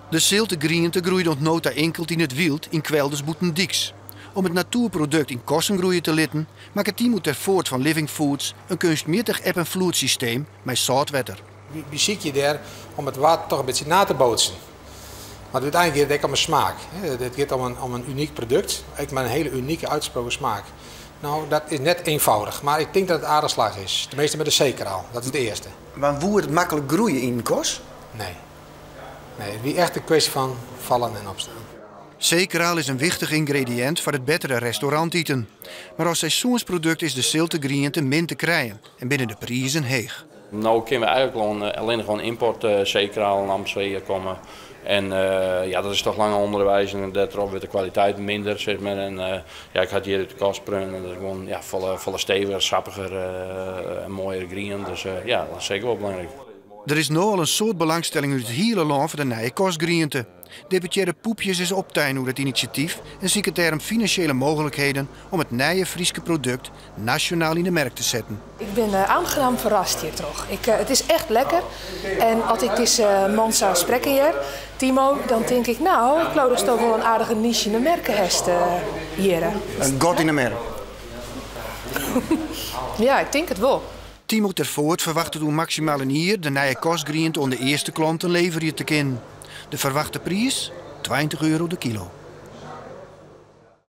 De Silte griente groeit oant no ta inkeld yn it wyld yn kwelders bûtendyks. Om it natoerprodukt yn kassen groeie te litten, makke Timo Tervoort fan Living Foods in keunstmjittich eb- en floedsysteem mei sâlt wetter. Wy besykje dêr om it waad toch in bytsje na te boatsen. Want úteinlik giet it ek om 'e smaak. It giet om in unyk produkt, ek mei in hiele unike útsproken smaak. No, dat is net eenfâldich, mar ik tink dat it aardich slagge is. Teminsten mei de seekraal, dat is it earste. Want woe it maklik groeie yn in kas? Nee. Nee, it wie echt in kwestje fan fallen en opstean. Seekraal is in wichtich yngrediïnt foar it bettere restaurantiten. Mar as seizoensprodukt is de Silte griente min te krijen en binne de prizen heech. No kinne we eigentlik allinnich oan ymport seekraal en amtsweeën komme. En ja, dat is toch lang ûnderweis en dêrtroch wurdt de kwaliteit minder, sis mar. En ja, ik ha it hjir út de kas preaun en dat is gewoan, ja, folle, folle steviger, sappiger en moaier grien. Dus ja, dat is seker wol belangryk. Der is no al in soad belangstelling út it hiele lân foar de nije kasgriente. Deputearre Poepjes is optein oer it inisjatyf en siket dêrom finansjele mooglikheden om it nije Fryske produkt nasjonaal yn de merk te setten. Ik bin aangenaam ferrast hjirtroch. Ik, it is echt lekker. En as ik dizze man sa sprekken hear, Timo, dan tink ik, no, ik leau datsto wol in aardige niche yn de merke hast hjirre. In gat yn de merk. Ja, ik tink it wol. Timo Tervoort ferwachtet oer maksimaal in jier de nije kasgriente oan de earste klanten leverje te kinnen. De ferwachte priis? 20 euro de kilo.